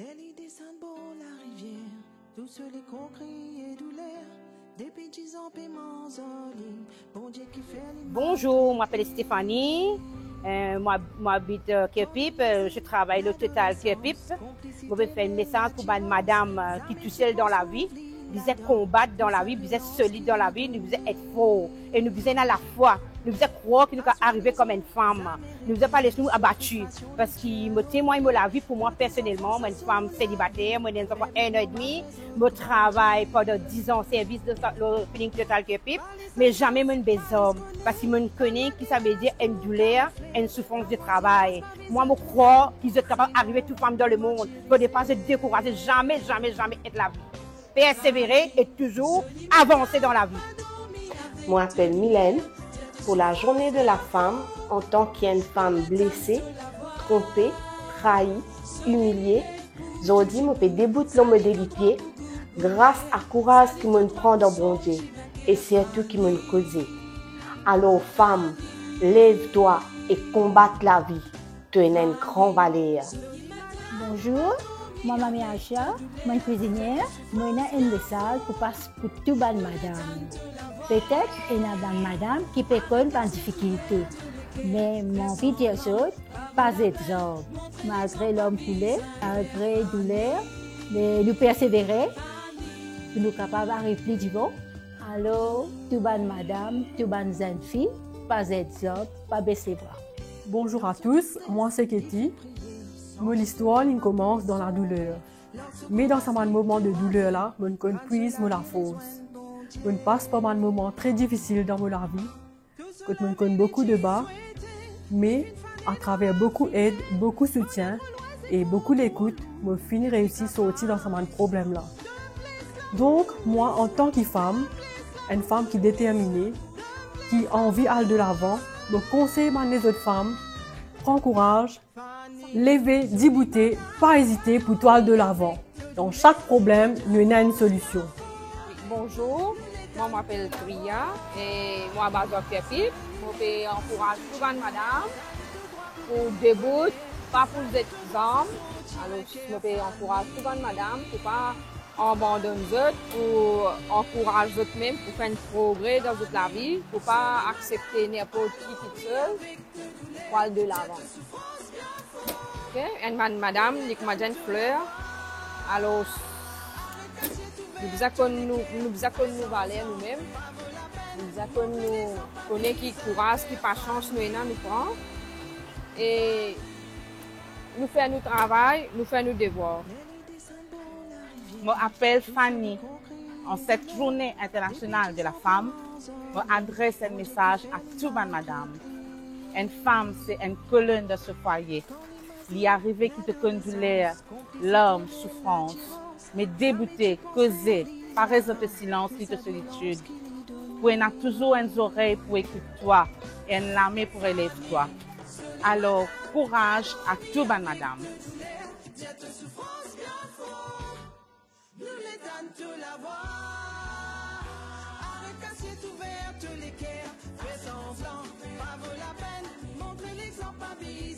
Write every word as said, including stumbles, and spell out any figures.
Ler li desann bor larivier, tou so lekor kriye douler, depi dizan pe manz ar li, Bondie ki fer li mal. Bonjour, mo apel Stéphanie. Euh, mo, mo abit, euh, Curepipe. Euh, je travaille le Total Curepipe. Mo pe fer enn mesaz pou bann madam, euh, ki tousel dan lavi, bizin konbat dan lavi, bizin solid dan lavi, nou bizin et for e nou bizin ena lafwa. Nou bizin krwar ki nou kav arive kom enn fam. Nou bizin pa les nou abati. Parski mo temwagn mo lavi pou mwa personelman, mo enn fam selibater, mo ena enn zanfan enn an edmi, mo travay pandan dizan servis dan sa, lor klinik Total Curepipe, me zame mo'nn be zom, parski mo'nn kone ki savedir enn douler, enn soufrans de travay. Mwa, mo krwar ki zot kapav arive tou fam dan lemond. Fode pa zot dekouraze, zame, zame, zame et lavi. Persevere e touzour avanse dan lavi. Mo apel Mylène. Pour la journée de la femme, antan ki enn fam blese, tronpe, trayi, imilie, zordi mo pe debout lor mo de lipie, gras a kouraz ki mo'nn pran dan Bondie e sirtou ki mo'nn koze. Alor fam, lev twa e konbat lavi. To ena enn gran valer. Bonzour, mwa Mami Aisha, mo enn kwizinier, mo ena enn mesaz pou pas pou tou bann madam. Petet ena bann madam ki pe konn bann difikilte, me mo anvi dir zot, pa zet zam. Malgre larm koule, malgre douler, me nou persevere pou nou kapav ariv pli divan. Alor, tou bann madam, tou bann zenn fi, pa zet zam, pa bes lebra. Bonzour a tous, mwa se Katie. Mo listwar linn koumans dan ladouler. Me dan sa bann moman de douler la, mo'nn konn pwiz mo lafors. Mo'nn pas par bann moman tre difisil dan mo lavi, kot mo'nn konn boukou de ba, me atraver boukou ed, boukou soutien e boukou lekout, mo finn reisi sorti dan sa bann problem la. Donk, mwa, antan ki fam, enn fam ki determine, ki anvi al delavan, mo konsey bann lezot fam, pran kouraz, leve, deboute, pa ezite pou to al delavan. Dan sak problem, nou ena enn solision. Bonzour, mwa, mo apel Priya e mwa, mo abit Curepipe. Mo pe ankouraz tou bann madam pou debout, pa pou zet zam. Alor, mo pe ankouraz tou bann madam pou pa abandonn zot, pou ankouraz zot mem, pou fer enn progre dan zot lavi, pou pa aksepte ninport ki kiksoz pou al delavan. Ok, enn bann madam, li kouma dir enn fler. Alor, nou bizin konn nou, nou bizin konn nou valer nou mem. Nou bizin konn nou, kone ki kouraz, ki pasians nou ena, nou pran. E nou fer nou travay, nou fer nou devwar. Mo apel Fanny. An set Zourne Internasional de la Fam, mo adres enn mesaz a tou bann madam. Enn fam se enn kolonn dan so fwaye. Li arive ki to konn douler, larm, soufrans, me deboute, koze, pa res dan to silans ni to solitid. Pou ena touzour enn zorey pou ekout twa e enn lame pou relev twa. Alor, kouraz a tou bann madam. Nou letan tou lavwa. Aret kasiet, ouver tou leker. Fer sanblan pa vo lapenn. Montre lexanp, abiy